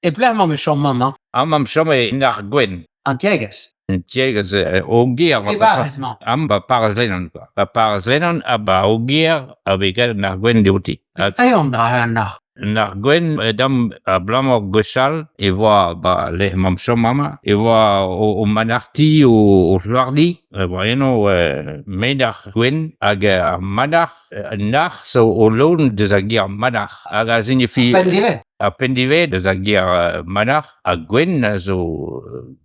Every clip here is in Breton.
E pelec'h emañ me chom amañ? Amañ chom en Argwenn. An tiegezh. An tiegezh Ogier. E parrez emañ? Amañ ba parrez Lennon kwa. Ba parrez Lennon ha ba Ogier a vez graet an Argwenn diouti. Petra eo an dra an An Argwenn dam abalamour gwechall e oa ba lec'h emañ chom amañ e oa o manac'hti o c'hloardi e oa eno menac'h gwenn hag ar manac'h An arc'h zo o lodenn deus ar ger manac'h hag a signifi... Ar penn-divez. Ar penn-divez deus ar ger manac'h ha gwenn a zo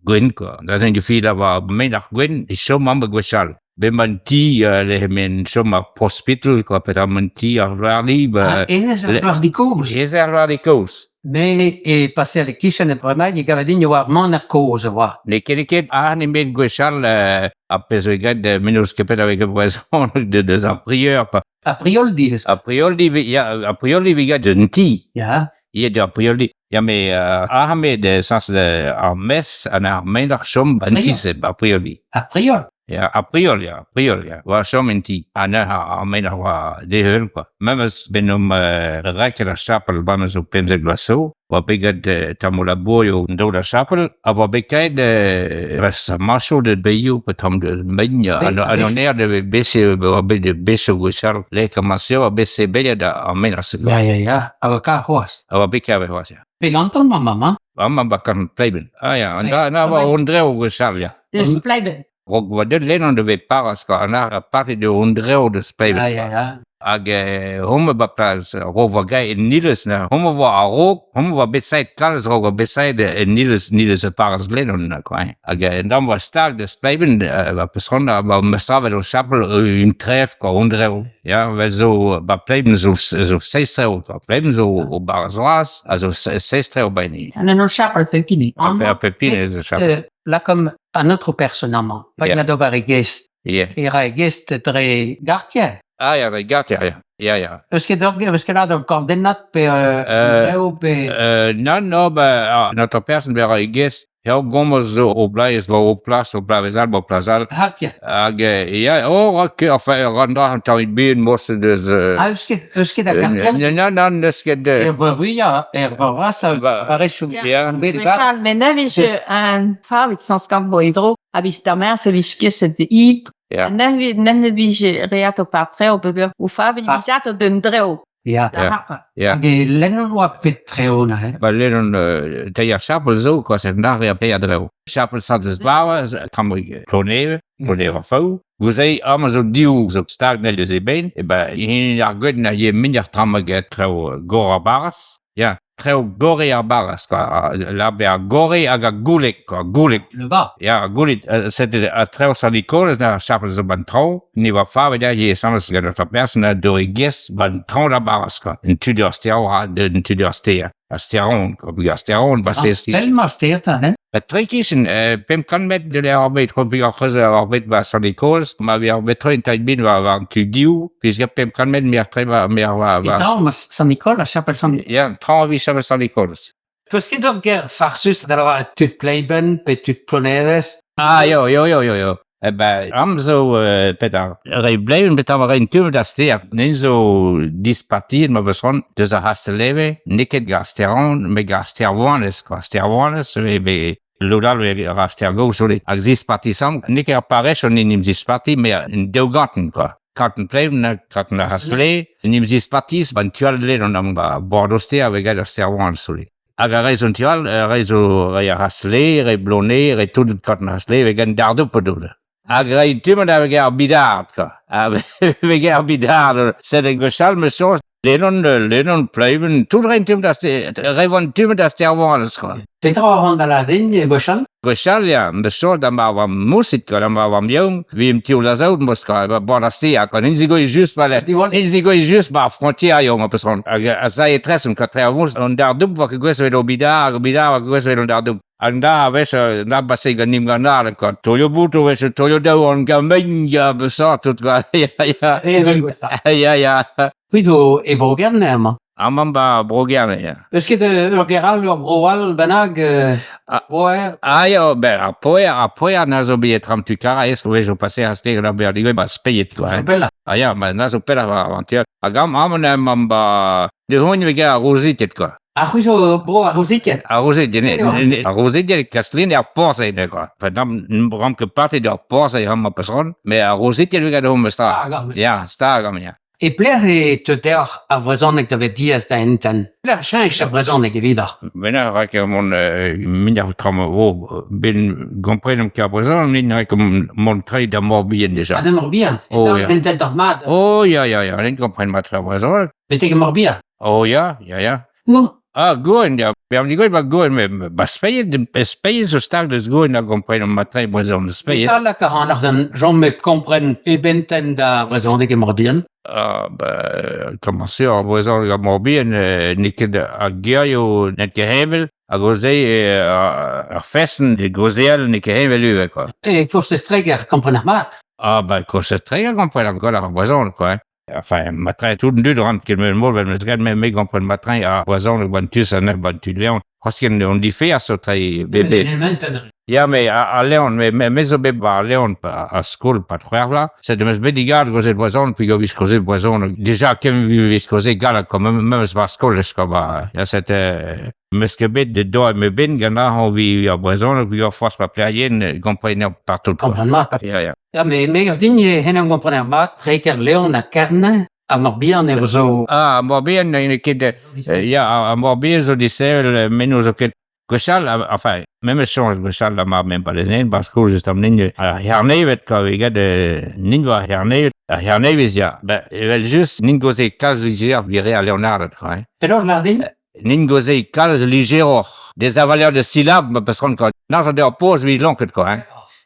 gwenn kwa. Da signifi lavar menac'h gwenn e chom amañ gwechall. Bet 'ma an ti lec'h emañ chom ar hospital kwa petra 'ma an ti ar Loardi. Ah, hennezh ar Loardi kozh. Hennezh ar Loardi kozh. Me e paseal e-kichen e bremañ e gave din e oa ar maner kozh e oa. N'eo ket ket ah nemet gwechall ar pezh zo graet mennozh ket petra vez graet brezhoneg deus ar prieur kwa. Ar prioldi eus. Ar prioldi ya ar prioldi vez graet deus an ti. Ya. Ya ar prioldi. Ya met ah met sañs ar mes an ar menac'h chom an ti-se ar prioldi. Ar priol. Ya, ar priol, ya, ar priol, ya. Oa chom en ti. Ha neuze ar menac'h oa d'e heul, kwa. Memes ben omp reket ar chapel bremañ zo 15 vloaz zo, oa bet graet tammoù labourioù en-dro d'ar chapel, ha oa bet graet restamachoù da beilhoù pe tamm da mein, an an aer da bese oa bet besoù gwechall, lec'h komañseo oa bet sebeliet ar menac'h-se. Ya, ya, ya, a oa kaer c'hoazh. A oa bet kavet c'hoazh, ya. Pe gantañ ma mamm, Amañ ba kan Pleiben. Ah ya, an dra na oa hon dreo gwechall, ya. Deus Pleiben. Raok oa deuet lenn da bet Paras kwa, an ar parti de hon dreo deus Pleiben. Ah ya, ya. Hag homañ ba plas raok oa gae en iliz na homañ oa a-raok, homañ oa bet saet kalz raok oa bet saet en iliz, iliz Paras Lennon kwa. Hag en dam oa stag deus Pleiben, ba peus-c'hoant ba 'meus savet o chapel un trev kwa, hon dreo. Ya, vel zo ba Pleiben zo zo seizh trev kwa. Pleiben zo o barz vras a zo seizh trev ba hini. An en o chapel pep hini. Ha pep hini zo chapel. Lakaomp an aotrou person amañ, pa ya d'ober e gest. Yeah. E ra e gest dre gartier. Ah ya, dre gartier, ya. Ya, ya. Eus ket ur eus ket ur gordennad pe euh, pe... Euh, non, non, ba, an aotrou person be ra e gest Eo gomz zo o blaez war ho plas, o bloavezh all, o plas all. Hartier. Hag ya, oh, rak, enfin, ran dra an tammig bihan morse deus... Ah, eus ket, eus ket a gartier? Non, non, n'eus ket... Er brevuiañ, er vrasañ parrezioù. Ya. Gwechall, met ne vije un favit sans gant hidro, a vije d'ar mers e vije keset de ip. Ya. Ne ne vije reat o par treo, peogwir o favit vije ato d'un dreo. Ya. Ya. Ya. Hag e Lennon oa pet treo neuze? Ba Lennon, teir chapel zo, kwa, set nac'h eo teir dreo. Chapel Santez-Barba, tramway Ploneve, Ploneve ar Faou. Gouze, amañ zo div zo stag nel deus e ben, e ba hini ar gwenn a ye min ar tramway treo gor ar barras. Ya. Treo gorre ar barras, kwa. Labe ar gorre hag ar gouleg, kwa, gouleg. Le bas. Ya, ar gouleg, sete ar treo Sant-Nikolaz ar chapel zo ban traoñ, ne oa favet aze asambles gant ur person a dore gest ban traoñ d'ar barras, kwa. Un tu d'ur stêr oa, un tu d'ur stêr. Ar stêr-Ron, kwa, ar stêr-Ron, ba c'est... Pell ma stêr, ta, hein? Ba tre-kichen, 500 metr de ar bet, c'hoant ar c'hreuz ar bet ba Sant-Nikolaz, ma vi ar bet tre tailh bin war an tu div, puisque 500 metr me ar tre war me ar war. E traoñ ma Sant-Nikolaz, chapel Sant... Ya, traoñ vi chapel Sant-Nikolaz. Peus ket ur ger farsus da lavaret tud Pleiben pe tud Plonerez? Ah, yo, yo, yo, yo, yo. Eh ben, am zo petra, re bleven petra war un tu da ster. Nen zo dispartiet ma beus c'hoant deus ar c'hastell-leve, n'eo ket gant Steran, met gant Stervoanez, quoi. Stervoanez, e be lod all e ra Stergozh ole. Hag zispartisant, n'eo ket ar parrez on en em zisparti, met un daougantenn, quoi. Kanton Pleven ha kanton ar C'hastell-Leve, en em zispartis, ban tu all dle an ba Bordeaux-Ster a vez graet ar Stervoanez ole. Hag ar re zo en tu all, ar re zo re ar C'hasle, re Blonay, re tout kanton ar C'hasle, vez gant dardoù pedout. Hag re tu-mañ da vez ar bidard, quoi. Ha vez ar bidard. Sed en gwechall, me soñj, Lennon, Lennon, Pleiben, tout re tu da re van tu da Stervoanez, quoi. Petra a ran da ladin e gwechall? Gwechall, ya, me soñj da ma oa mousit, quoi, da ma oa yaouank, vi un tioul da zaout, mos, quoi, ba bord ar stêr, quoi, n'in zigoe just ba n'in zigoe just ba ar frontière eo, ma peus c'hoant. Hag a sae etresomp, quoi, tre ar voñs, an dardoub oa ket gouest evit o bidar, hag o bidar oa ket gouest evit an dardoub. Hag da a wech, na base ganim gant ar, quoi. Taolio boutoù, wech, taolio daouarn gamein, ya, besort, tout, quoi. Ya, ya. Ya, ya. C'hwi zo e Bro-Gerne amañ? Amañ ba Bro-Gerne, ya. Eus ket ur ger all, ur vro all bennak, Poer? Ah ya, ben ar Poer, ar Poer na zo bet tramtu Karaez, wech o pase ar stêr ar Berdigwe, ba Speied, quoi. Zo pelloc'h. Ah ya, ma na zo pelloc'h war an tu all. Hag amañ emañ ba... De hoñ vez ar Rozited, quoi. Ha c'hwi zo bro ar Rouzetier? Ar Rouzetier, ar Rouzetier, Kastlin ar Porzh eo quoi. Enfin, dam ran ket parti d'ar Porzh eo amañ peus met ar Rouzetier eo gant hom sta. Ya, stag amañ, ya. E pelec'h e teu deoc'h ar brezhoneg da vezañ diaes da entent? Pelec'h cheñch ar brezhoneg evidoc'h? Bennak rak mont min ar tra ma vo ben gomprenomp ket ar brezhoneg nin rak mont tre da Morbihan deja. Ha da Morbihan? Oh, ya. Entent oc'h mat? Oh ya ya ya, nin kompren mat ar brezhoneg. Betek Morbihan? Oh ya, ya ya. Non. Ah, Gouren, ya. Bezañ digouezhet ba Gouren, met ba Speied, Speied zo stag deus Gouren a gomprenomp mat-tre brezhoneg Speied. Petra lak ac'hanoc'h da chom hep kompren e bentenn da brezhoneg e Morbihan? Ah, ba, komañs eo ar brezhoneg a Morbihan, n'eo ket ar gerioù n'eo ket heñvel, hag o-se ar feson de gaozeal n'eo ket heñvel ivez, quoi. E kostez Treger, kompren ar mat? Ah, ba, kostez Treger kompren ar gwelloc'h ar brezhoneg, quoi. Enfin, matre tout an dud ran ket meus mod meus graet me me gompren matre ar brezhoneg ban tu sa ban tu Leon. C'hoazh ken on diferañs o treiñ bebe. Ya me a Leon me me me zo bet ba Leon a skol pa c'hwec'h vloaz. Sed meus bet digad gozet brezhoneg puis vez kozet brezhoneg. Déjà ken vez kozet galleg quoi memes ba skolaj quoi ba. Ya c'était meus ket bet de doa me ben gant ar vi ar brezhoneg puis ur forzh pa plerien gompren partout. Kompren mat. Ya ya. Ya, me, me gav din eo hen em gomprener mat, Treker Leon ha Kerne, ha Morbihan eo zo... Ah, Morbihan n'eo ket... Ya, ar Morbihan zo disheñvel, met n'o ket... Gwechall, enfin, memes soñj gwechall da mar men palez ba skol just am nin ar C'hernevet kwa get nin war C'hernevet ar C'hernevez ya. Ben, evel just nin goze kalz lijer vire ar Leonarded quoi. Hein. Penaos lar din? Nin goze kalz lijeroc'h. Des avaleurs de syllabes, ma peus c'hoant quoi. Nac'h eo ar poz evit lonket quoi. Hein.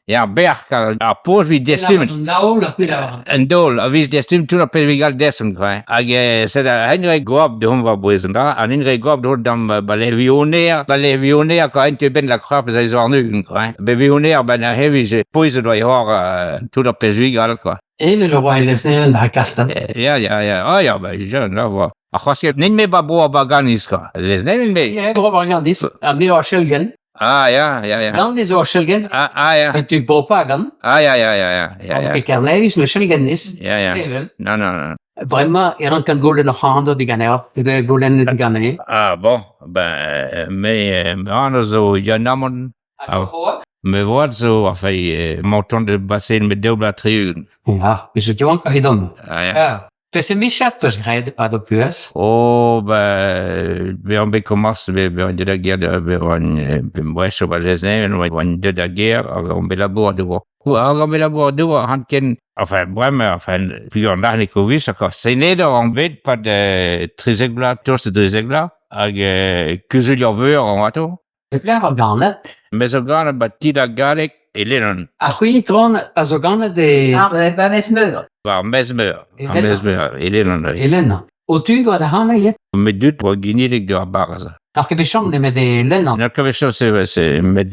Ya, bec'h, ar poz evit destumet. An daol, ar pezh An daol, a vez destumet tout ar pezh evit gall destum, quoi. Hag sed an re goap deomp war bouez an dra, an re goap deomp dam ba levioner, ba levioner, quoi, en tu ben la croix pezh a zo arnugen, quoi. Be vioner, ben a hevij pouezet oa hor tout ar pezh evit gall, quoi. Evel a oa e lezenn da Kastel. Ya, ya, ya, ah ya, ben, jeune, là, voa. Ar c'hoazh n'int me ba bro ar Baganis, quoi. Lezenn me. Ya, bro Baganis, ar me oa Chelgen. Ah, ya, ya, ya. Gant ez oa Chelgen. Ah, ah, ya. Et tu bro Pagan. Ah, ya, ya, ya, ya. Ya, ya. Ket Kernevis, me Chelgenis. Ya, ya. Evel. Non, non, non. Bremañ e rankan goulenn hoc'h anv diganeoc'h, goulenn diganeoc'h. Ah, bon, ben, me, me anv zo Yann Amon. Ah, Me voad zo, enfin, montant de basen me daou bloaz 60. Ya, me zo diwank evidon. Ah, ya. Ya. Peseurt micher 'teus graet e-pad ho puhez? Oh, ben, bezañ bet komañs, bezañ deuet da gêr, bezañ bet brest ober lezenn, oan deuet da gêr, hag on bet labourat douar. Hag on bet labourat douar, han ken, enfin, bremañ, enfin, peogwir an arne kovis, ha senedor on bet 'pad 13 vloaz, tost da 13 vloaz, hag kuzulier veur on atao. Pelec'h oc'h ganet? Me zo ganet 'ba ti ar Galleg e Lennon. Ha c'hwi, Tron, a zo ganet e... Ah, ba Maez-Meur. War Maez-Meur. E Ar Maez-Meur, e Lennon. E Lennon. Ho tud oa da c'hanañ ivez? Me dud oa ginidik diwar barz. N'oc'h ket bet chom nemet e Lennon? N'oc'h ket bet chom, c'est met...